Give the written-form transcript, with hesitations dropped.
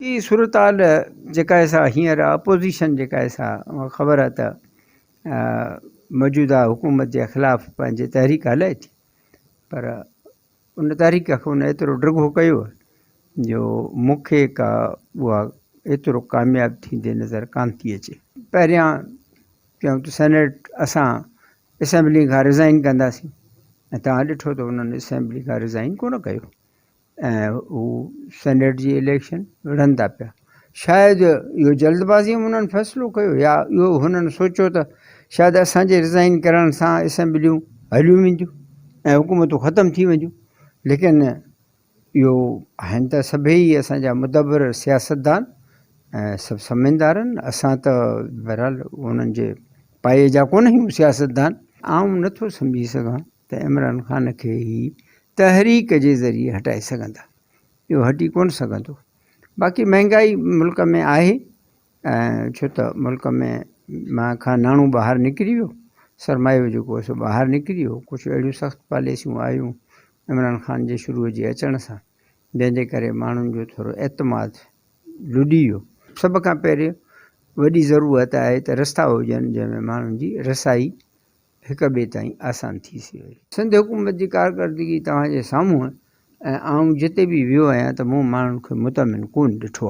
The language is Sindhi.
هي صورتحال جيڪا آهي سا هينئر اپوزيشن جيڪا آهي سا اها خبر آهي ته موجوده حڪومت جي خلاف پنهنجي تحريڪ هلائي ٿي پر ان تحريڪ کي ان ايترو ڊگهو ڪيو جو مون کي ڪا اها ايترو ڪامياب ٿيندي نظر ڪانه ٿي اچي. پهريان چيائون ته سينيٽ اسان اسيمبلي کان رزائن ڪنداسين ۽ توهان ڏٺو ته انهن اسيمبلي کان رزائن ڪونه ڪيو. ۽ هو سينيٽ جي اليڪشن وڙهن ٿا پيا. شايد اهو جلدبازيء ۾ انهن فيصلو ڪيو يا اهو هنن سوچيو ته شايد اسان جي رزائن ڪرڻ سان اسيمبليون هليون وينديون ۽ حڪومتون ختم ٿي وينديون ليڪن اهو آهن ته سڀئي اسان جا مدبر سياستدان ۽ سڀ سمجهدار آهن اسان ته بهرحال انهن جي پائي جا ڪونه آهيون سياستدان. آئون نٿو سمجهي سگهان ته عمران خان کي هي تحريڪ جي ذريعي هٽائي سگهندا اهو هٽي ڪونه سگهندو باقي مهنگائي ملڪ ۾ آهي ۽ ڇو ته ملڪ ۾ مان کان ناڻو ٻاهر نڪري ويو سرمايو جيڪو سو ٻاهر نڪري ويو ڪجهه اهڙيون سخت پاليسيون آيون عمران خان جي شروع جي اچڻ سان جنهن جي ڪري ماڻهن جو ٿورو اعتماد لڏي ويو سڀ کان پهرين وڏي ضرورت آهي ته رستا هجن جنهن ۾ ماڻهن جي رسائي هڪ ٻئي تائين آسان ٿي سي وئي. سنڌ حڪومت جي ڪارڪردگي توهان جي سامهون آهي ۽ آئون جتي به ويو آهيان ته مون ماڻهن کي مطمئن ڪونه ڏٺو آهي.